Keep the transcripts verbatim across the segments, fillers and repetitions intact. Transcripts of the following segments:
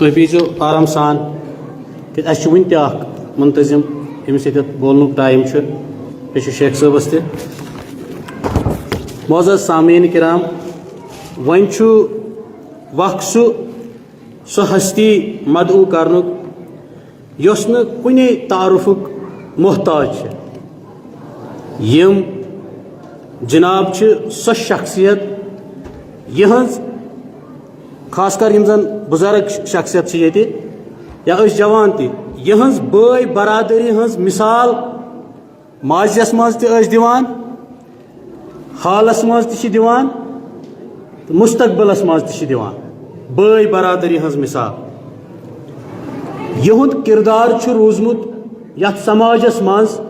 تُہۍ بِہزیو آرام سان، کہِ اَسہِ چھُ وٕنہِ تہِ اَکھ مُنتظِم، ییٚمِس ییٚتٮ۪تھ بولنُک ٹایم چھُ، بیٚیہِ چھُ شیخ صٲبَس تہِ۔ معزز سامعیٖن کرام، وۄنۍ چھُ وقت سُہ، سُہ ہستی مدعو کرنُک، یۄس نہٕ کُنے تعارفُک محتاج چھِ۔ یِم جناب چھِ سۄ شخصیت، یِہٕنٛز، خاص کر یِم زن بُزرگ شخصیت چھِ ییٚتہِ، یا أسۍ جوان تہِ، یِہٕنٛز بٲے برادری ہٕنٛز مثال ماضیَس منٛز تہِ ٲسۍ دِوان، حالَس منٛز تہِ چھِ دِوان، تہٕ مُستقبلَس منٛز تہِ چھِ دِوان۔ بٲے برادری ہٕنٛز مثال۔ یِہُنٛد کِردار چھُ روٗزمُت یَتھ سماجَس منٛز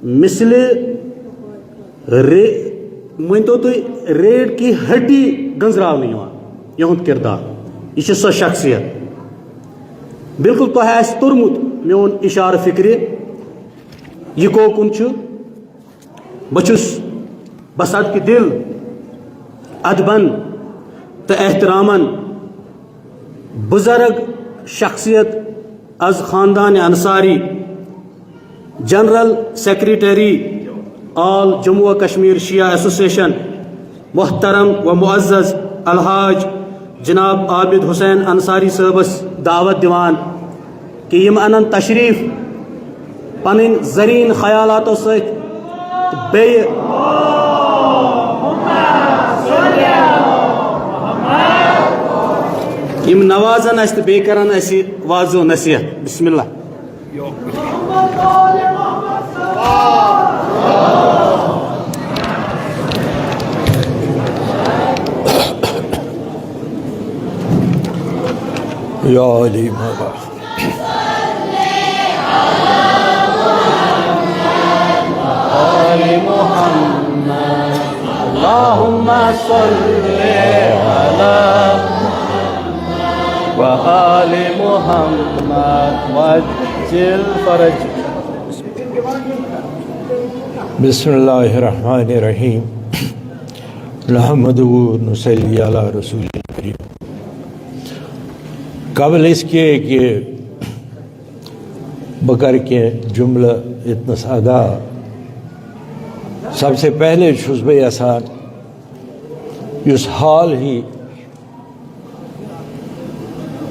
مثلِ رے-، مٲنۍتو تُہۍ، ریڑھ کی ہڈی گٔنٛزراونہٕ یِوان۔ یِہُنٛد کِردار، یہِ چھِ سۄ شخصیت۔ بالکل تۄہہِ آسہِ توٚرمُت میون اِشارٕ فِکرِ، یہِ کوکُن چھُ۔ بہٕ چھُس بصدقِ دِل، ادبن تہٕ احترامن بُزرگ شخصیت از خاندان انصاری، جنرل سیکریٹری آل جموں و کشمیر شیعہ ایسوسیشن، محترم و معزز الحاج جناب عابد حسین انصاری صٲبس دعوت دِوان کہِ یِم انن تشریف پنٕنۍ زرین خیالاتو سۭتۍ تہٕ بیٚیہِ یِم نوازن اسہِ تہٕ بیٚیہِ کرن اسہِ وعظ و نصیحت۔ بسم اللہ۔ یا علی محمد۔ آل محمد۔ اللهم صل على محمد وآل محمد وعجل فرج۔ بسم اللہ الرحمن الرحیم۔ نحمد و نصلی علی رسول کریم۔ قبل اس کے کہ بہٕ کرٕ کینٛہہ جملہٕ ییٚتنَس ادا، سب سے پہلے چھُس بہٕ یژھان یُس حال ہی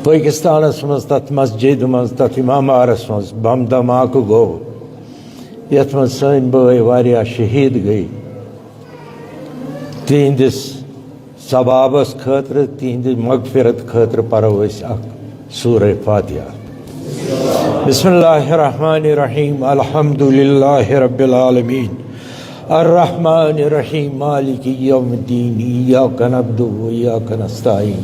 پٲکِستانَس منٛز تَتھ مسجد منٛز، تَتھ عمارتَس منٛز بم دھماکہٕ گوٚو، یَتھ منٛز سٲنۍ بٲے واریاہ شہیٖد گٔے، تِہنٛدِس ثوابس خٲطرٕ، تِہنٛدِ مغفرت خٲطرٕ پرو أسۍ اکھ سورہ فاتحہ۔ بسم اللہ الرحمن الرحیم۔ الحمد للہ رب العالمین۔ الرحمن الرحیم۔ مالک یوم الدین۔ ایاک نعبد و ایاک نستعین۔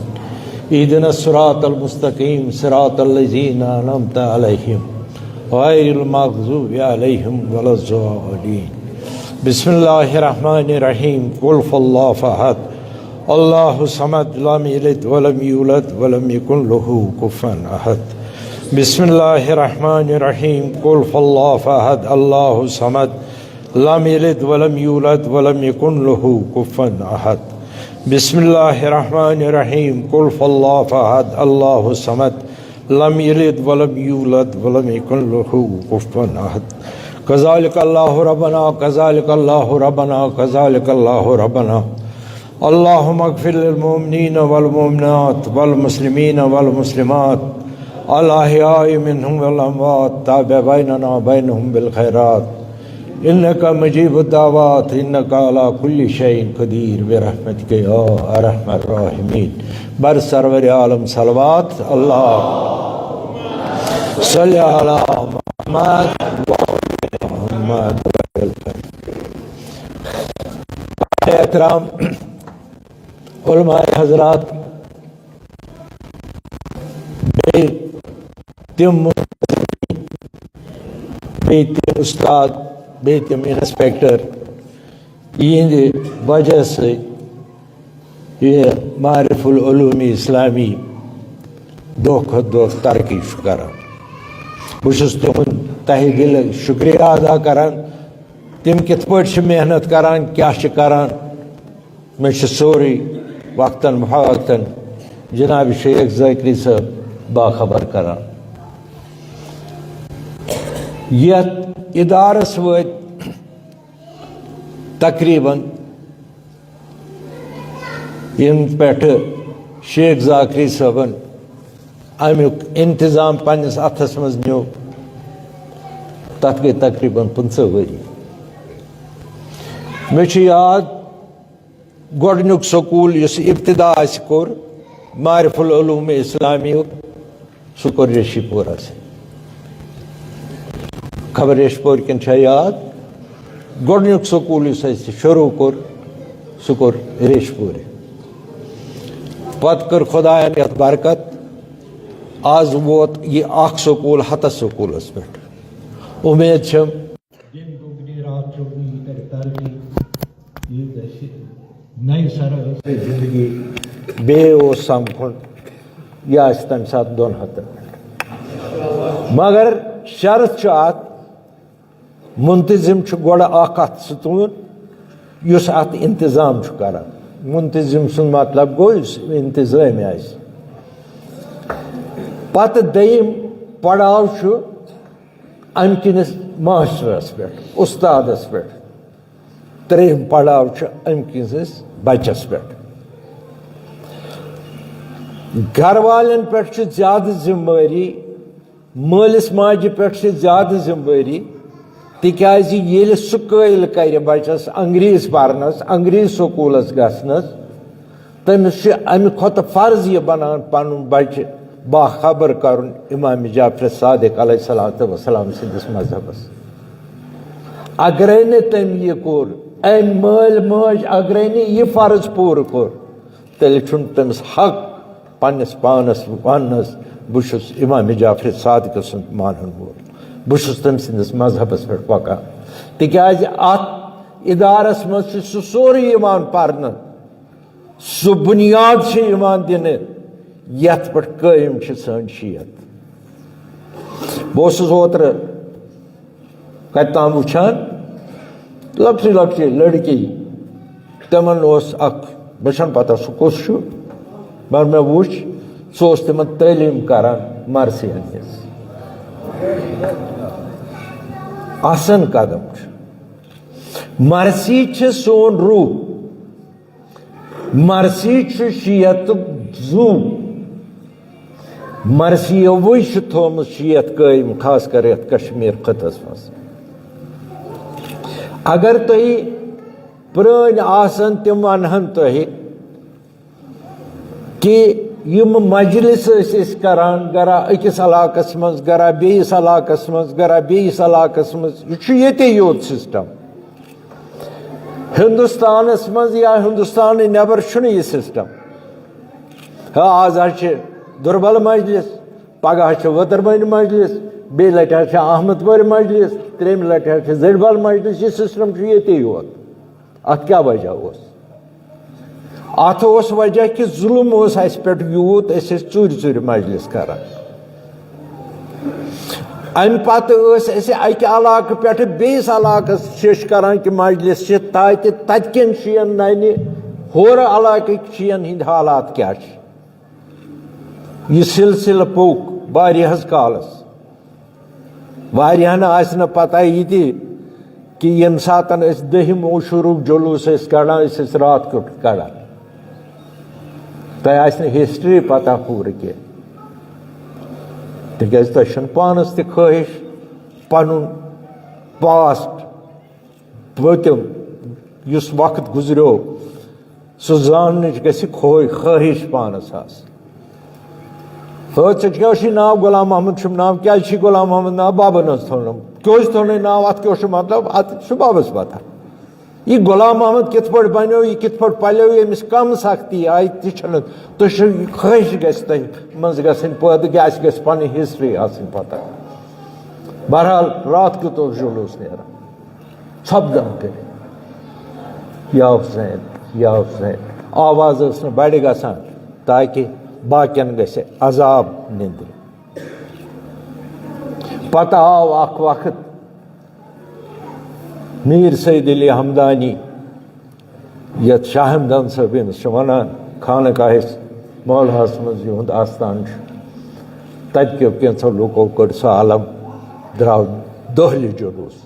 اهدنا الصراط المستقیم۔ صراط الذین انعمت علیہم۔ غیر المغضوب علیہم ولا الضالین۔ بسم اللہ الرحمن الرحیم۔ قل هو اللہ احد۔ اللہ الصمد۔ لم یلد ولم یولد ولم یکن له کفوا احد۔ بسم اللہ الرحمن الرحیم۔ قل هو اللہ احد۔ اللہ الصمد۔ لم یلد ولم یولد ولم یکن له کفوا احد۔ بسم اللہ الرحمن الرحیم۔ قل هو اللہ احد۔ اللہ الصمد۔ لم یلد ولم یولد ولم یکن له کفوا احد۔ کذالک اللہ ربنا، کذالک اللہ ربنا، کذالک اللہ ربنا۔ اللهم اغفر للمؤمنین والمؤمنات والمسلمین والمسلمات الاحیاء منهم والاموات، تابع بیننا بینهم بالخیرات۔ انک مجیب الدعوات، انک علی کل شیء قدیر، برحمتک یا ارحم الراحمین۔ بر سرور عالم صلوات، اللہ صلی علی محمد و آل محمد۔ احترام علماء حضرات، بیٚیہِ تِم، بیٚیہِ تِم اُستاد، بیٚیہِ تِم انسپیکٹر، یِہنٛدِ وجہ سۭتۍ یہِ معارف العلوم اسلامی دۄہ کھۄتہٕ دۄہ ترقی چھُ کران۔ بہٕ چھُس تِہُنٛد تہہِ دِلہٕ شُکریہ ادا کران۔ تِم کِتھ پٲٹھۍ چھِ محنت کران، کیٛاہ چھِ کران، مےٚ چھُ سورُے وقتاً فوقتاً جناب شیخ ذاکری صٲب باخبر کران۔ یتھ ادارس وٲتۍ تقریباً یِم پٮ۪ٹھٕ شیخ ذاکری صٲبن امیُک انتظام پننِس اتھس منٛز نیوٗ، تتھ گٔے تقریباً پٕنٛژٕہ ؤری۔ مےٚ چھُ یاد، گۄڈٕنیُک سکوٗل یُس ابتدا اَسہِ کوٚر معارف العلوم اسلامیُک، سُہ کوٚر ریشی پورہ سۭتۍ۔ خبر ریشی پورہ کٮ۪ن چھا یاد؟ گۄڈٕنیُک سکوٗل یُس اَسہِ شروٗع کوٚر، سُہ کوٚر ریشی پورِ۔ پتہٕ کٔر خۄدایَن یَتھ برکت۔ آز ووت یہِ اکھ سکوٗل ہَتَس سکوٗلَس پٮ۪ٹھ۔ اُمید چھم، دن دگنی رات چوگنی، یہِ کرِ ترقی، یہِ گژھِ نَیہِ سرٕ۔ زندگی بیٚیہِ اوس سمکھُن، یہِ آسہِ تَمہِ ساتہٕ دۄن ہَتَن۔ مگر شرط چھُ اَتھ، منتظم چھُ گۄڈٕ اَکھ اَتھ ستوٗن، یُس اَتھ انتظام چھُ کران۔ منتظم سُنٛد مطلب گوٚو، یُس انتظٲمی آسہِ۔ پتہٕ دوٚیِم پڑاو چھُ اَمہِ کِنِس ماسٹرس پٮ۪ٹھ، اُستادس پٮ۪ٹھ۔ ترٛیٚیِم پڑاو چھُ اَمہِ کِنِس بچس پٮ۪ٹھ۔ گرٕ والٮ۪ن پٮ۪ٹھ چھِ زیادٕ ذمہٕ وٲری، مٲلِس ماجہِ پٮ۪ٹھ چھِ زیادٕ ذمہٕ وٲری، تِکیازِ ییٚلہِ سُہ قٲیِل کرِ بچس انگریز پرنس، انگریز سکوٗلس گژھنس، تٔمِس چھُ اَمہِ کھۄتہٕ فرض یہِ بنان پنُن بچہِ باخبر کرُن امام جعفر صادق علیہ الصلوۃ والسلام سٕنٛدِس مذہبس۔ اگرے نہٕ تٔمۍ یہِ کوٚر، أمۍ مٲلۍ مٲج اگرے نہٕ یہِ فرض پوٗرٕ کوٚر، تیٚلہِ چھُنہٕ تٔمِس حق پننِس پانس وننس، "بہٕ چھُس امام جعفر صادق سُنٛد مانن وول، بہٕ چھُس تٔمۍ سٕنٛدِس مذہبس پٮ۪ٹھ پکان"۔ تِکیازِ اتھ ادارس منٛز چھُ سُہ سورُے یِوان پرنہٕ۔ سُہ بُنیاد چھُ یِوان دِنہٕ، یَتھ پٮ۪ٹھ قٲیِم چھِ سٲنۍ شیعت۔ بہٕ اوسُس اوترٕ کَتہِ تام وٕچھان، لۄکچہِ لۄکچہِ لٔڑکی، تِمَن اوس اَکھ، مےٚ چھَنہٕ پَتہ سُہ کُس چھُ، مگر مےٚ وٕچھ، سُہ اوس تِمَن تعلیٖم کَران مرثیَن ہِنٛز۔ احسن قدم چھُ۔ مرثی چھِ سون روح۔ مرثی چھُ شیعتُک زُو۔ مرثیوٕے چھُ تھوٚومُت شیعت قٲیِم، خاص کر یَتھ کشمیر خطس منٛز۔ اگر تُہۍ پرٛٲنۍ آسن، تِم وَنہن تۄہہِ کہِ یِم مجلس ٲسۍ أسۍ کران، گرا أکِس علاقس منٛز، گرا بیٚیِس علاقس منٛز، گرا بیٚیِس علاقس منٛز، یہِ چھُ ییٚتے یوت سسٹم۔ ہندوستانس منٛز یا ہندوستانہٕ نٮ۪بر چھُنہٕ یہِ سسٹم۔ ہا، آز حظ چھِ دُربل مجلس، پگاہ چھِ وتربنہِ مجلس، بیٚیہِ لٹہِ حظ چھِ احمد پورِ مجلس، ترٛیٚیِمہِ لٹہِ حظ چھِ زٔڈبل مجلس۔ یہِ سسٹم چھُ ییٚتے یوت۔ اتھ کیٛاہ وجہ اوس؟ اتھ اوس وجہ کہِ ظلم اوس اسہِ پٮ۪ٹھ یوٗت، أسۍ ٲسۍ ژوٗرِ ژوٗرِ مجلس کران۔ امہِ پتہٕ ٲسۍ أسۍ اکہِ علاقہٕ پٮ۪ٹھٕ بیٚیِس علاقس شیٚش کران کہِ مجلس چھِ تتہِ، تتہِ کٮ۪ن شِین ننہِ، ہورٕ علاقٕکۍ شِین ہٕنٛدۍ حالات کیٛاہ چھِ۔ یہِ سلسلہٕ پوٚک واریاہس کالس۔ واریاہن آسہِ نہٕ پتہ یہِ تہِ کہِ ییٚمہِ ساتن أسۍ دٔہِم عاشورُک جلوٗس ٲسۍ کڑان، أسۍ ٲسۍ راتھ کیُتھ کڑان۔ تۄہہِ آسہِ نہٕ ہسٹری پتہ پوٗرٕ کینٛہہ، تِکیازِ تۄہہِ چھَنہٕ پانس تہِ خٲہِش پنُن پاسٹ، پٔتِم یُس وقت گُزریو، سُہ زاننٕچ گژھِ خو-، خٲہِش پانس آسٕنۍ۔ ہو، ژےٚ کیٛاہ چھُے ناو؟ غلام محمد چھُم ناو۔ کیٛازِ چھُے غلام محمد ناو؟ بابن حظ تھوٚونم۔ کیٛاہ حظ تھوٚونَے ناو؟ اَتھ کیٛاہ چھُ مطلب؟ اَتھ چھُ بابس پتہ۔ یہِ غلام محمد کِتھ پٲٹھۍ بنیو، یہِ کِتھ پٲٹھۍ پلیو، ییٚمِس کم سختی آیہِ، تہِ چھُنہٕ۔ تُہۍ چھِو، یہِ خٲہِش گژھِ تۄہہِ منٛز گژھٕنۍ پٲدٕ، کہِ اَسہِ گژھِ پنٕنۍ ہسٹری آسٕنۍ پتہ۔ بہرحال، راتھ کیُتھ اوس جلوس نیران۔ ژھۄپہٕ دم کٔرِتھ، "یا حسین، یا حسین"۔ آواز ٲس نہٕ بڑِ گژھان تاکہِ باقین گژھِ عذاب نیٚندرِ۔ پتہٕ آو اکھ وقت، میٖر سید علی ہمدانی، یتھ شاہ ہمدان صٲب ییٚمِس چھِ ونان، خانقاہس محلہس منٛز یِہُنٛد آستان چھُ۔ تَتہِ کیو کینٛژھو لوٗکو کٔڑ سُہ علم، درٛاو دۄہلہِ جلوٗس۔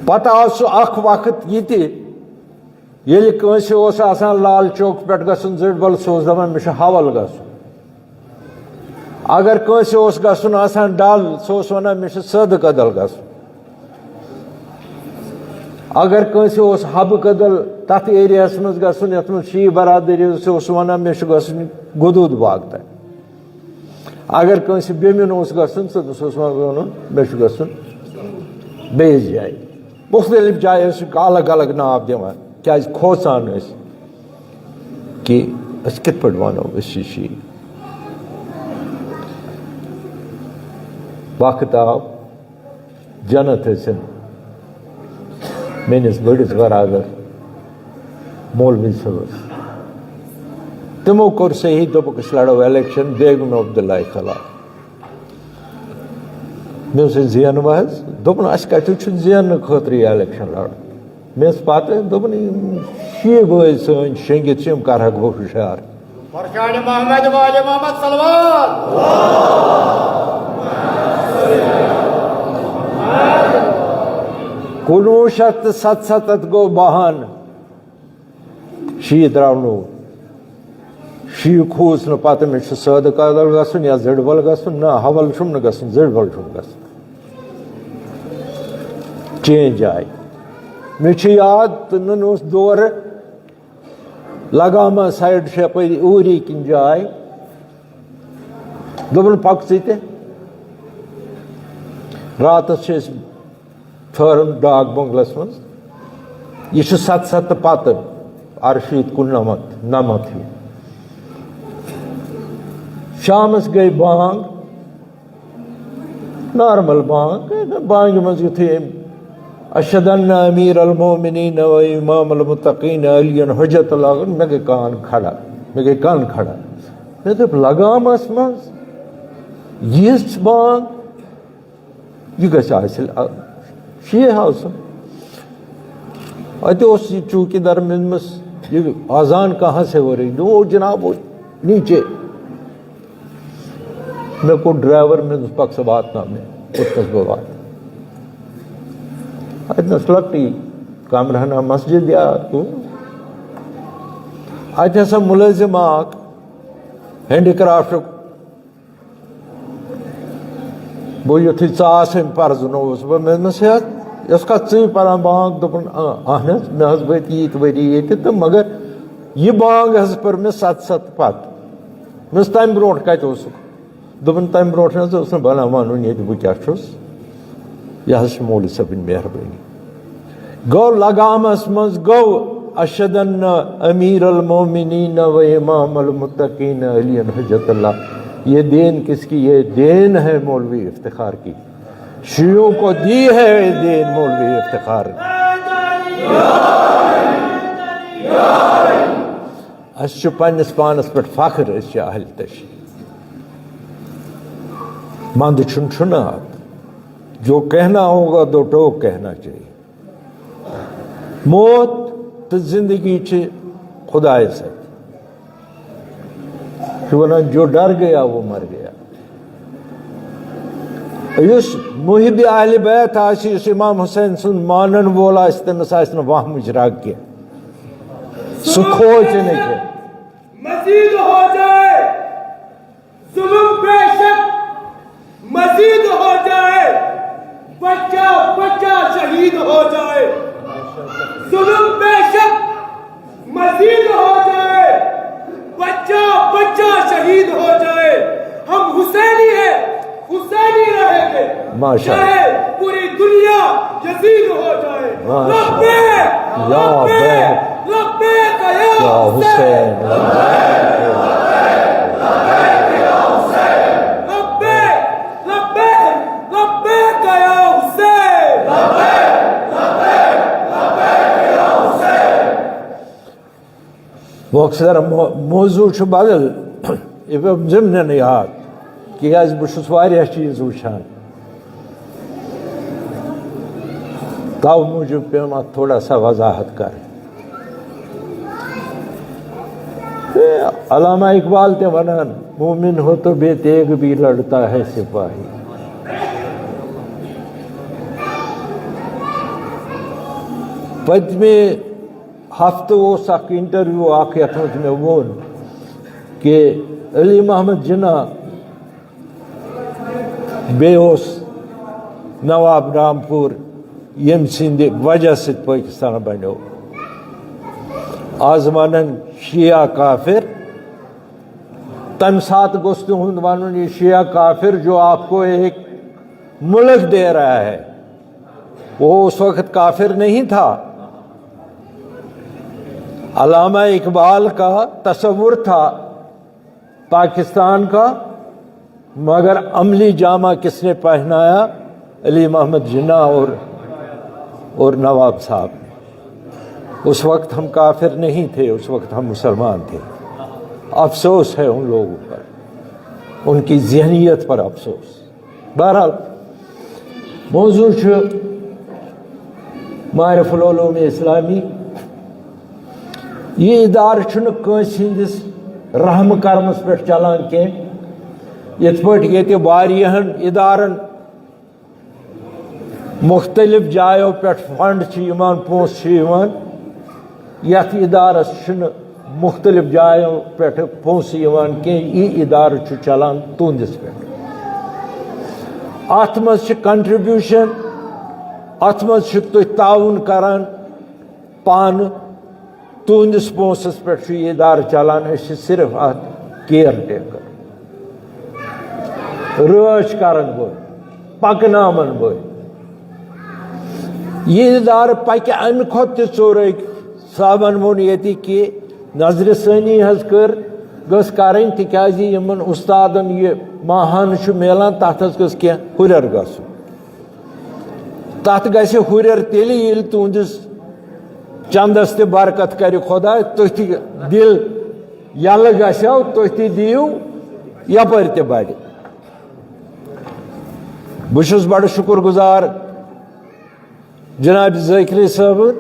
پتہٕ آو سُہ اکھ وقت یہِ تہِ، ییٚلہِ کٲنٛسہِ اوس آسان لال چوک پٮ۪ٹھ گژھُن زِڈبل، سُہ اوس دَپان، "مےٚ چھُ حول گژھُن۔" اگر کٲنٛسہِ اوس گژھُن آسان ڈل، سُہ اوس وَنان، "مےٚ چھُ سٲدٕ کدل گژھُن۔" اگر کٲنٛسہِ اوس حبہٕ کدل تَتھ ایریاہَس منٛز گژھُن، یَتھ منٛز شیعہ برادٔری ٲس، سُہ اوس وَنان، "مےٚ چھُ گژھُن گدوٗد باغ تام۔" اگر کٲنٛسہِ بیٚمِن اوس گژھُن، سُہ اوس وَنان، "مےٚ چھُ گژھُن بیٚیِس جایہِ۔" مُختٔلِف جایہِ ٲسۍ الگ الگ ناو دِوان، کیٛازِ کھوژان ٲسۍ کہِ أسۍ کِتھ پٲٹھۍ وَنو أسۍ چھِ شیعہ۔ وقت آو، جنت ٲسِن میٲنِس بٔڑِس برادر مولوی صٲبس۔ تِمو کوٚر صحیح، دوٚپُکھ، "أسۍ لڑو الیکشن بیگم عبداللہ خلاف۔" مےٚ اوس، "أسۍ زینوا حظ؟" دوٚپُن، "اَسہِ کَتہِ چھُ زیننہٕ خٲطرٕ یہِ الیکشن لڑُن؟" مےٚ ٲس پتہ، دوٚپُن، "یِم شیٖبہٕ ٲسۍ سٲنۍ شیٚنگِتھ چھِ، یِم کرہکھ بہٕ ہُشار۔" فرشان محمد وال محمد صلوات۔ کُنوُہ شیٚتھ تہٕ ستستھ گوٚو بہان، شیٖعہ درٛاو نوٗر۔ شیٖعہ کھوٗژ نہٕ پتہٕ، مےٚ چھُ سٲدٕ کدل گژھُن یا زِڈبل گژھُن۔ نہ، حول چھُم نہٕ گژھُن، زِڈبل چھُم گژھُن۔ چینج آیہِ۔ مےٚ چھُ یاد، تہٕ نُن اوس دورٕ لگامہ سایڈ چھِ یپٲرۍ اوٗری کِنۍ جاے۔ دوٚپُن، "پَک ژٕ تہِ۔" راتَس چھِ أسۍ ٹھٔہران ڈاک بنگلس منٛز۔ یہِ چھُ ستستھ پتہٕ، اَرشیٖتھ کُننَمَتھ، نَمَتھ ہیوٗ۔ شامس گٔے بانگ، نارمل بانگ، بانگہِ منٛز یُتھُے أمۍ "اشہد ان امیر المومنین و امام المتقین علی حجت اللہ"، مےٚ گٔے کان کھڑا، مےٚ گٔے کن کھڑا۔ مےٚ دوٚپ، لگامس منٛز یِژھ بانگ، یہِ گژھِ آسہِ شیعہ آسُن۔ اَتہِ اوس یہِ چوٗکیٖدار، مےٚ دوٚپمَس، "یہ اذان کہاں سے ہو رہی؟" دوٚپُن، "وہ جناب، وہ نیچے۔" مےٚ کوٚر ڈرایور، مےٚ دوٚپُس، "پَک سا واتناو مےٚ، کوٚتنَس بہٕ واتہٕ۔" اَتہِ نَس لۄکٹٕے کَمرٕ ہنا مسجد یا ہُہ۔ اَتہِ ہسا مُلٲزِم اَکھ ہینڈی کرافٹُک، بہٕ یُتھُے ژاس أمۍ پرزٕنووُس بہٕ، مےٚ دوٚپمَس، "ہے، یۄس کَتھ ژٕے پَران بانٛگ؟" دوٚپُن، "آ، اَہن حظ، مےٚ حظ وٲتۍ ییٖتۍ ؤری ییٚتہِ تہٕ مگر یہِ بانٛگ حظ پٔر مےٚ ستھ ستھ پَتہٕ۔" مےٚ دوٚپمَس، "تَمہِ برونٛٹھ کَتہِ اوسُکھ؟" دوٚپُن، "تَمہِ برونٛٹھ نہ حظ اوس نہٕ بَنان وَنُن ییٚتہِ بہٕ کیٛاہ چھُس، یہِ حظ چھِ مولوی صٲبٕنۍ مہربٲنی۔" گوٚو لگامس منٛز گوٚو، "اشہد ان امیر المومنین و امام المتقین علی حجت اللہ، یہ دین کس کی؟ یہ دین ہے مولوی افتخار کی، شیعوں کو دی ہے یہ دین مولوی افتخار نے۔" اَسہِ چھُ پننِس پانس پٮ۪ٹھ فخر، أسۍ چھِ اہل تشیع۔ منٛدٕ چھُنہٕ، چھُنہٕ اَتھ۔ جو کہنا ہوگا تو ٹوک کہنا چاہیے۔ موت تہٕ زندگی چھِ خدایَس اَتھِ۔ چھُ وَنان، "جو ڈر گیا، وہ مر گیا۔" یُس محب اہل بیت آسہِ، یُس امام حسین سُنٛد مانن وول آسہِ، تٔمِس آسہِ نہٕ وہمٕچ رگ کینٛہہ۔ سُہ کھوژِ نہٕ کینٛہہ۔ مزید ہو جائے ظلم بے شک، مزید ہو جائے، بچہ بچہ شہید ہو جائے۔ ظلم بے شک، مزید ہو جائے، بچہ بچہ شہید ہو جائے۔ ہم حسینی ہیں، حسینی رہیں گے۔ ماشاءاللہ۔ چاہے پوری دنیا یزید ہو جائے۔ ماشاءاللہ۔ لبیک، یا لبیک، لبیک۔ لبیک یا یا حسین۔ حسین۔ لبیک، لبیک، لبیک یا حسین۔ مۄخصر مو-، موضوع چھُ بدل۔ یہِ پیوٚو ضمنن یاد، کیازِ بہٕ چھُس واریاہ چیٖز وٕچھان۔ توٕ موٗجوٗب پیوٚم اتھ تھوڑا سا وضاحت کرٕنۍ۔ تہٕ علامہ اقبال تہِ ونان، مومن ہو تو بے تیغ بھی لڑتا ہے سپاہی۔ پٔتمہِ ہفتہٕ اوس اکھ انٹرویو اکھ، یتھ منٛز مےٚ ووٚن کہِ علی محمد جناح بیٚیہِ اوس نواب رامپور، ییٚمہِ سٕنٛدِ وجہ سۭتۍ پٲکِستان بنیو۔ آز ونن شیعہ کافر، تمہِ ساتہٕ گوٚژھ تِہُنٛد ونُن، یہ شیعہ کافر جو آپ کو ایک ملک دے رہا ہے، وہ اس وقت کافر نہیں تھا۔ علامہ اقبال کا تصور تھا پاکستان کا، مگر عملی جامہ کس نے پہنایا؟ علی محمد جناح اور، اور نواب صاحب نے۔ اس وقت ہم کافر نہیں تھے، اس وقت ہم مسلمان تھے۔ افسوس ہے ان لوگوں پر، ان کی ذہنیت پر افسوس۔ بہرحال، موضوع چھُ معارف العلوم اسلامی۔ یہِ ادارٕ چھُنہٕ کٲنٛسہِ ہٕنٛدِس رحم کرمس پٮ۪ٹھ چلان کینٛہہ۔ یِتھ پٲٹھۍ ییٚتہِ واریاہن ادارن مختلف جایو پٮ۪ٹھ فنڈ چھِ یِوان، پونٛسہٕ چھِ یِوان، یتھ ادارس چھُنہٕ مختلف جایو پٮ۪ٹھ پونٛسہٕ یِوان کینٛہہ۔ یہِ ادارٕ چھُ چلان تُہنٛدِس پٮ۪ٹھ۔ اتھ منٛز چھِ کنٹریبیوشن، اتھ منٛز چھِ تُہۍ تعاوُن کران پانہٕ۔ تُہنٛدِس پونٛسس پٮ۪ٹھ چھُ یہِ ادارٕ چلان، أسۍ چھِ صرف اتھ کیئر ٹیکر، رٲچھ کرن وٲلۍ، پکناون وٲلۍ۔ یہِ ادارٕ پکہِ امہِ کھۄتہٕ تہِ ژوٚر۔ أکۍ صٲبن ووٚن ییٚتہِ کہِ نظرِ ثٲنی حظ کٔر، گٔژھ کرٕنۍ، تِکیازِ یِمن استادن یہِ ماہانہٕ چھُ میلان، تتھ حظ گٔژھ کینٛہہ ہُرٮ۪ر گژھُن۔ تتھ گژھِ ہُرٮ۪ر تیٚلہِ، ییٚلہِ تُہنٛدِس چندس تہِ برکت کرِ خۄداے، تُہۍ تہِ دِل یلہٕ گژھیو، تُہۍ تہِ دِیِو، یپٲرۍ تہِ بڑِ۔ بہٕ چھُس بڑٕ شُکر گُزار جناب ذٲکری صٲبُن۔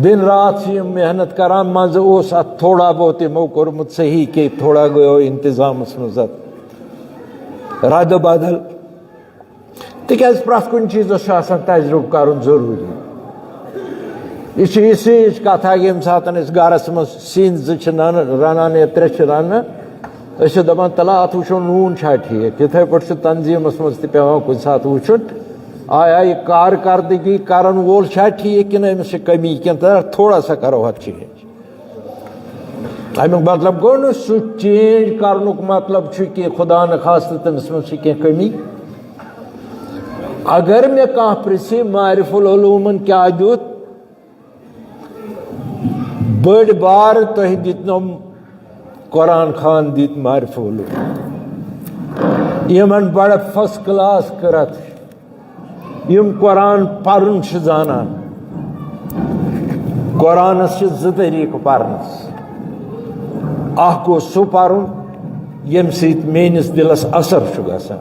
دن رات چھِ یِم محنت کران، منٛزٕ اوس اتھ تھوڑا بہت یِمو کوٚرمُت صحیح، کہِ تھوڑا گٔیو انتظامس منٛز اتھ ردٕ بدل۔ تِکیازِ پرٛٮ۪تھ کُنہِ چیٖزس چھُ آسان تجرُبہٕ کرُن ضروٗری۔ یہِ چھِ یِژھٕے ہِش کتھا، ییٚمہِ ساتہٕ أسۍ گرس منٛز سِنۍ زٕ چھِ نن-، رنان یا ترٛےٚ چھِ رنان، أسۍ چھِ دپان، "تلہ، اتھ وٕچھو نوٗن چھا ٹھیٖک۔" یِتھے پٲٹھۍ چھُ تنظیٖمس منٛز تہِ پٮ۪وان کُنہِ ساتہٕ وٕچھُن، آیا یہِ کارکردگی کرن وول چھا ٹھیٖک کِنہٕ أمِس چھِ کٔمی کینٛہہ، تہٕ تھوڑا سا کرو اتھ چینج۔ امیُک مطلب گوٚو نہٕ سُہ چینج کرنُک مطلب چھُ کہِ خدا نخواستہٕ تٔمِس منٛز چھِ کینٛہہ کٔمی۔ اگر مےٚ کانٛہہ پرژھِ معارف العلومن کیٛاہ دیُت، بٔڑۍ بار تۄہہِ دِتنم قرآن خان دِتۍ معارف العلوم، یِمن بڑٕ فرسٹ کلاس قرت، یِم قرآن پرُن چھِ زانان۔ قرآنس چھِ زٕ طریٖقہٕ پرنس۔ اکھ گوٚو سُہ پرُن، ییٚمہِ سۭتۍ میٲنِس دِلس اثر چھُ گژھان۔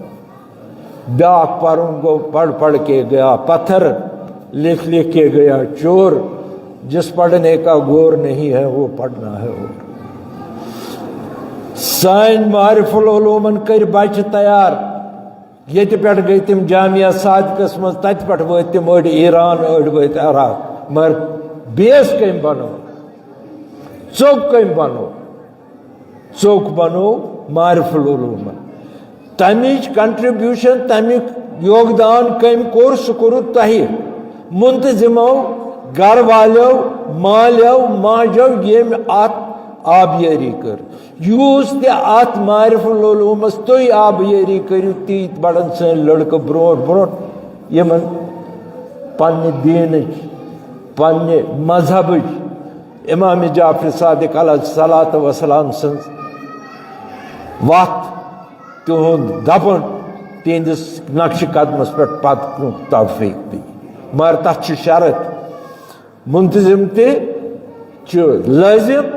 بیاکھ پرُن گوٚو پڑھ پڑھ کے گیا پتھر، لکھ لکھ کے گیا چور، جس پڑھنے کا غور نہیں ہے، وہ پڑھنا ہے اور۔ سانۍ معارف العلومن کٔرۍ بچہِ تیار۔ ییٚتہِ پٮ۪ٹھ گٔے تِم جامعہ صادقس منٛز، تتہِ پٮ۪ٹھ وٲتۍ تِم أڑۍ ایران، أڑۍ وٲتۍ عراق۔ مگر بیس کٔمۍ بنوو؟ ژوٚک کٔمۍ بنوو؟ ژوٚک بنوو معارف العلومن۔ تمِچ کنٹریبیوشن، تمیُک یوگدان کٔمۍ کوٚر، سُہ کوٚروٕ تۄہہِ منتظمو، گرٕ والیو، مالیو، ماجو، ییٚمۍ اتھ آبیٲری کٔر۔ یوٗت تہِ اتھ معارف العلومس تُہۍ آبیٲری کٔرِو، تیٖتۍ بڑن سٲنۍ لڑکہٕ برونٛٹھ برونٛٹھ یِمن پننہِ دیٖنٕچ، پننہِ مذہبٕچ، امام جعفر صادق علیہ الصلوۃ والسلام سٕنٛز وتھ، تِہُنٛد دپُن، تِہنٛدِس نقشِ قدمس پٮ۪ٹھ پتہٕ کُن توفیق دی۔ مگر تتھ چھُ شرط، منتظم تہِ چھُ لٲزم،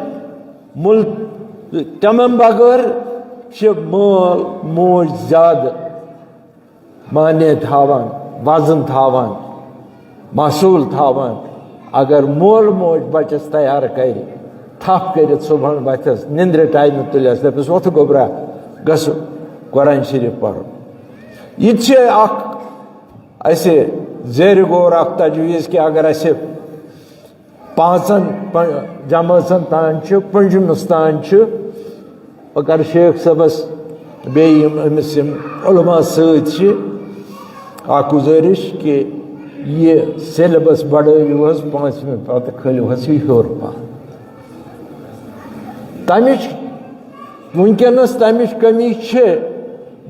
مُل-، تمن بغٲر چھِ مول موج زیادٕ معنی تھاوان، وزن تھاوان، محصول تھاوان۔ اگر مول موج بچس تیار کرِ، تھپھ کٔرِتھ صُبحن وۄتھٮ۪س، نِندرِ ٹایمہِ تُلٮ۪س، دَپٮ۪س، "وۄتھٕ گوٚبرا، گژھٕ قرآن شریٖف پَرُن۔" یہِ تہِ چھِ اَکھ اَسہِ زیرِ غور اَکھ تجویٖز کہِ اگر اَسہِ پانٛژَن پ-، جمٲژَن تام چھِ، پٔنٛجمِس تام چھِ، بہٕ کَرٕ شیخ صٲبَس بیٚیہِ یِم أمِس یِم علماء سۭتۍ چھِ، اَکھ گُزٲرِش کہِ یہِ syllabus بَڑٲوِو حظ، پانٛژمہِ پَتہٕ کھٲلِو حظ یہِ ہیوٚر پَہَن۔ تَمِچ، وٕنکیٚنَس تَمِچ کٔمی چھِ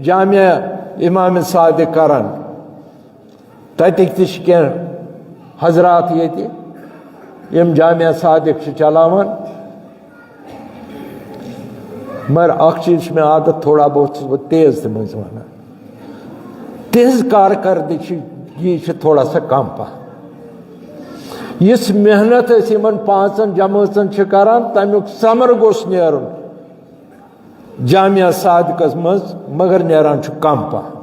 جامعہ امام صادق کران۔ تَتِکۍ تہِ چھِ کینٛہہ حضرات ییٚتہِ، یِم جامعہ صادق چھِ چلاوان۔ مگر اَکھ چیٖز چھُ مےٚ عادت، تھوڑا بہت چھُس بہٕ تیز تہِ مٔنٛزۍ وَنان۔ تِہنٛز کارکردگی چھِ تھوڑا سا کم پہن۔ یِژھ محنت أسۍ یِمن پانٛژن جمٲژن چھِ کران، تَمیُک ثمر گوٚژھ نیرُن جامعہ صادقس منٛز، مگر نیران چھُ کم پہن۔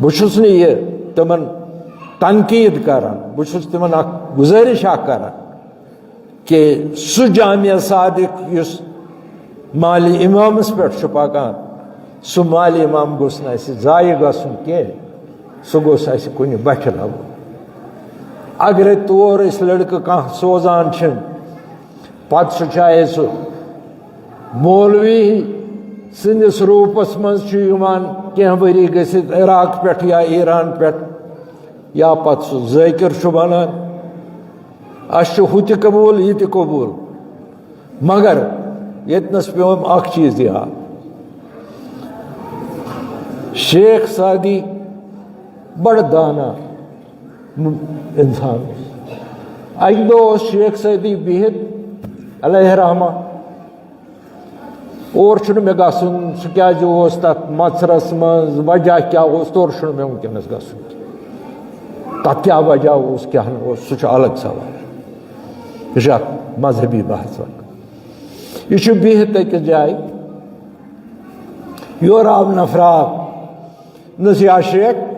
بہٕ چھُس نہٕ یہِ تِمن تنقید کران، بہٕ چھُس تِمن اکھ گُزٲرِش اکھ کران۔ کہ سُہ جامعہ صادق یُس مالِ امامس پٮ۪ٹھ چھُ پکان، سُہ مالِ امام گوٚژھ نہٕ اَسہِ ضایع گژھُن کینٛہہ، سُہ گوٚژھ اَسہِ کُنہِ بٹھِ لگُن۔ اگرے تور أسۍ لڑکہٕ کانٛہہ سوزان چھِ، پتہٕ سُہ چاہے سُہ مولوی سٕنٛدِس روٗپس منٛز چھُ یِوان کینٛہہ ؤری گٔژھِتھ عراق پٮ۪ٹھ یا ایران پٮ۪ٹھ، یا پتہٕ سُہ ذٲکِر چھُ بنان۔ اَسہِ چھُ ہُہ تہِ قبوٗل، یہِ تہِ قبوٗل۔ مگر ییٚتنَس پیوٚم اَکھ چیٖز یاد۔ شیخ سعدی بڑٕ دانا اِنسان اوس۔ اَکہِ دۄہ اوس شیخ سعدی بِہِتھ، علیہ رحمہ، اور چھُنہٕ مےٚ گژھُن، سُہ کیٛازِ اوس تَتھ مَژرَس منٛز، وجہ کیٛاہ اوس، تور چھُنہٕ مےٚ وٕنکیٚنَس گژھُن۔ تَتھ کیٛاہ وجہ اوس، کیٛاہ نہٕ اوس، سُہ چھُ الگ سوال۔ یہِ چھُ اَکھ مذہبی بحث اَکھ۔ یہِ چھُ بِہِتھ أکِس جایہِ، یورٕ آو نفرا، دوٚپنَس، "یا شیخ،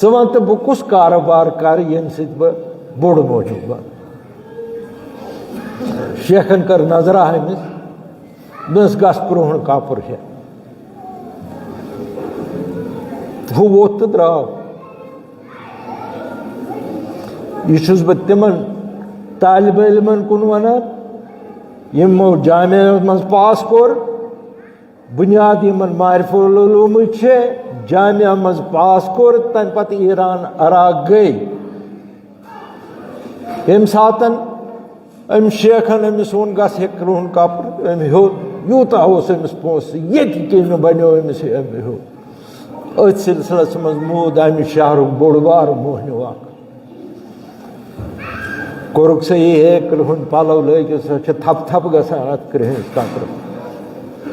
ژٕ وَن تہٕ بہٕ کُس کارٕبار کَرٕ، ییٚمہِ سۭتۍ بہٕ بوٚڑ موجوٗد بَنہٕ؟" شیخَن کٔر نظرا أمِس، دوٚپنَس، "گژھ کرٛہُن کپُر ہٮ۪تھ۔" ہُہ ووٚتھ تہٕ درٛاو۔ یہِ چھُس بہٕ تِمَن طالبہِ علمَن کُن وَنان، یِمو جامعہ منٛز پاس کوٚر، بُنیاد یِمَن معرف العلومٕچ چھِ، جامعہ منٛز پاس کوٚر، تَمہِ پَتہٕ ایران عراق گٔے۔ ییٚمہِ ساتَن أمۍ شیخَن أمِس ووٚن، "گژھ ہے کرٛہُن کپُر"، أمۍ ہیوٚت، یوٗتاہ اوس أمِس پونٛسہٕ، ییٚتہِ کیٚمۍ بَنیو أمِس یہِ، أمۍ ہیوٚت۔ أتھۍ سلسلس منٛز موٗد اَمہِ شہرُک بوٚڑ بار موہنیو اکھ۔ کوٚرُکھ سا یہِ ہے کرٛہُن پَلو لٲگِتھ، سۄ چھِ تھپھ تھپھ گژھان اَتھ کرٛہنِس کپرَس۔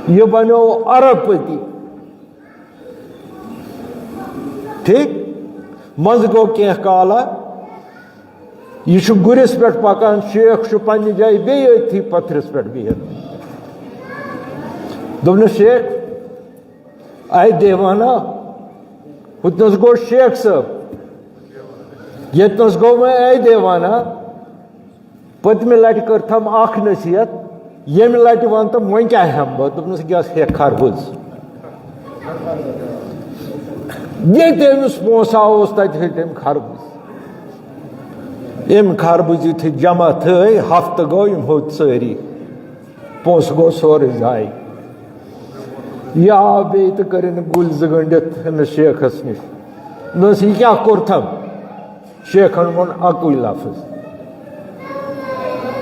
یہِ بَنیو ارب پتی۔ ٹھیٖک؟ منٛزٕ گوٚو کینٛہہ کالا، یہِ چھُ گُرِس پٮ۪ٹھ پَکان، شیخ چھُ پنٛنہِ جایہِ بیٚیہِ أتھی پَتھرِس پٮ۪ٹھ بِہِتھ۔ دوٚپنَس، "شیخ، اے دیوانا، ہُتنَس گوٚو شیخ صٲب، ییٚتنَس گوٚو وۄنۍ اے دیوانا، پٔتمہِ لَٹہِ کٔرتھَم اَکھ نصیحت، ییٚمہِ لَٹہِ وَنتَم وۄنۍ کیٛاہ ہٮ۪مہٕ بہٕ؟" دوٚپنَس، "یہِ گژھِ ہے خربٕز۔" ییٚتہِ أمِس پونٛسہٕ اوس، تَتہِ ہیٚتۍ أمۍ خربٕز۔ أمۍ خربٕز یُتھُے جمع تھٲے، ہفتہٕ گوٚو، یِم ہوٚتۍ سٲری۔ پونٛسہٕ گوٚو سورُے ضایع۔ یہِ آو بیٚیہِ تہٕ کٔرِن گُلۍ زٕ گٔنٛڈِتھ أمِس شیخَس نِش۔ دوٚپنَس، "یہِ کیٛاہ کوٚرتھَم؟" شیخَن ووٚن اَکُے لفظ۔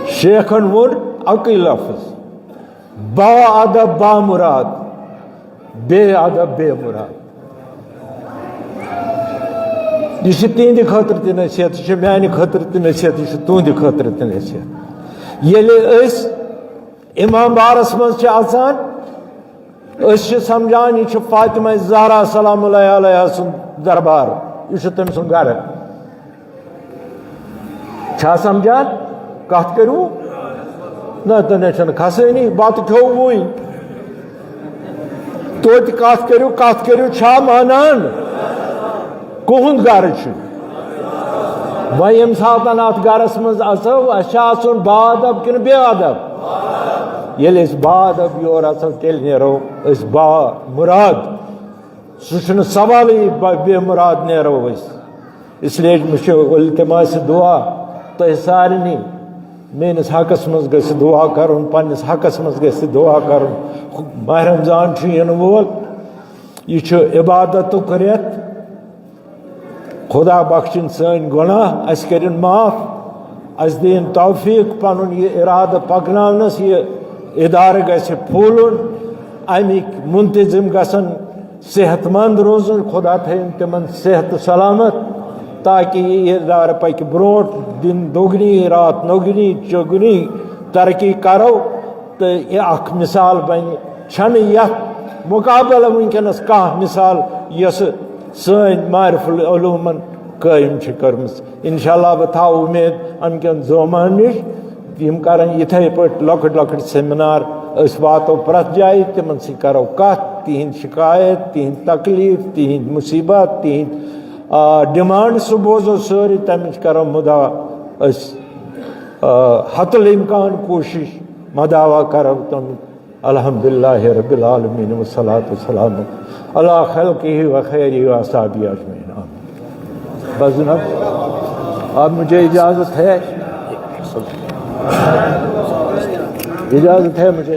شیخَن ووٚن اَکُے لفظ، "با ادب با مراد، بے ادب بے مراد۔" یہِ چھِ تِہنٛدِ خٲطرٕ تہِ نصیحت، یہِ چھِ میانہِ خٲطرٕ تہِ نصیحت، یہِ چھِ تُہنٛدِ خٲطرٕ تہِ نصیحت۔ ییٚلہِ أسۍ امام بارس منٛز چھِ اژان، أسۍ چھِ سمجھان، یہِ چھِ فاطمہ زہرا سلام اللہ علیہا سُنٛد دربار، یہِ چھُ تٔمۍ سُنٛد گرٕ۔ چھا سمجھان؟ کتھ کٔرِو نہ، تہٕ نہ چھنہٕ کھسٲنی، بتہٕ کھیوٚو وُنۍ۔ توتہِ کتھ کٔرِو، کتھ کٔرِو، چھا مانان؟ کُہُنٛد گرٕ چھُ؟ وۄنۍ ییٚمہِ ساتَن اَتھ گَرَس منٛز اَژو، اَسہِ چھا اَژُن با ادب کِنہٕ بے ادب؟ ییٚلہِ أسۍ با ادب یور اَژو، تیٚلہِ نیرو أسۍ با مُراد۔ سُہ چھُنہٕ سوالٕے، با-، بے مُراد نیرو أسۍ۔ اس لیے مےٚ چھُ التماس دعا تۄہہِ سارنٕے، میٲنِس حقس منٛز گژھِ دعا کرُن، پننِس حقس منٛز گژھِ دعا کرُن۔ ماہ رمضان چھُ یِنہٕ وول، یہِ چھُ عبادتُک رٮ۪تھ۔ خدا بخشِن سٲنۍ گۄناہ، اسہِ کٔرِن معاف، اسہِ دِیِن توفیق پنُن یہِ ارادٕ پکناونس، یہِ ادارٕ گژھِ پھوٗلُن، امِکۍ منتظم گژھن صحت مند روزُن، خدا تھٲیِن تِمن صحت و سلامت، تاکہ یہِ ادارٕ پکہِ برونٛٹھ، دِن دۄگنی، راتھ نۄگنی، چۄگنی ترقی کرو۔ تہٕ یہِ اکھ مثال بنہِ، چھنہٕ یتھ مقابلہٕ وٕنکیٚنس کانٛہہ مثال یۄس سٲنۍ معرف العلومن قٲیِم چھِ کٔرمٕژ۔ انشاءاللہ بہٕ تھاوٕ اُمید امہِ کٮ۪ن زومہن نِش، یِم کرن یِتھے پٲٹھۍ لۄکٕٹۍ لۄکٕٹۍ سیمینار، أسۍ واتو پرٛٮ۪تھ جایہِ، تِمن سۭتۍ کرو کتھ، تِہنٛدۍ شکایت، تِہنٛدۍ تکلیف، تِہنٛدۍ مصیبت، تِہنٛدۍ، آ، ڈیمانڈ، سُہ بوزو سٲری، تمِچ کرو مدا أسۍ، آ، حتی الامکان کوٗشش مداوا کرو تِم۔ الحمدللہ رب العالمین والصلاة والسلام علی خلقہ و خیرہ و اصحابہ اجمعین۔ آمین۔ بس جناب، اب مجھے اجازت ہے، اجازت ہے مجھے۔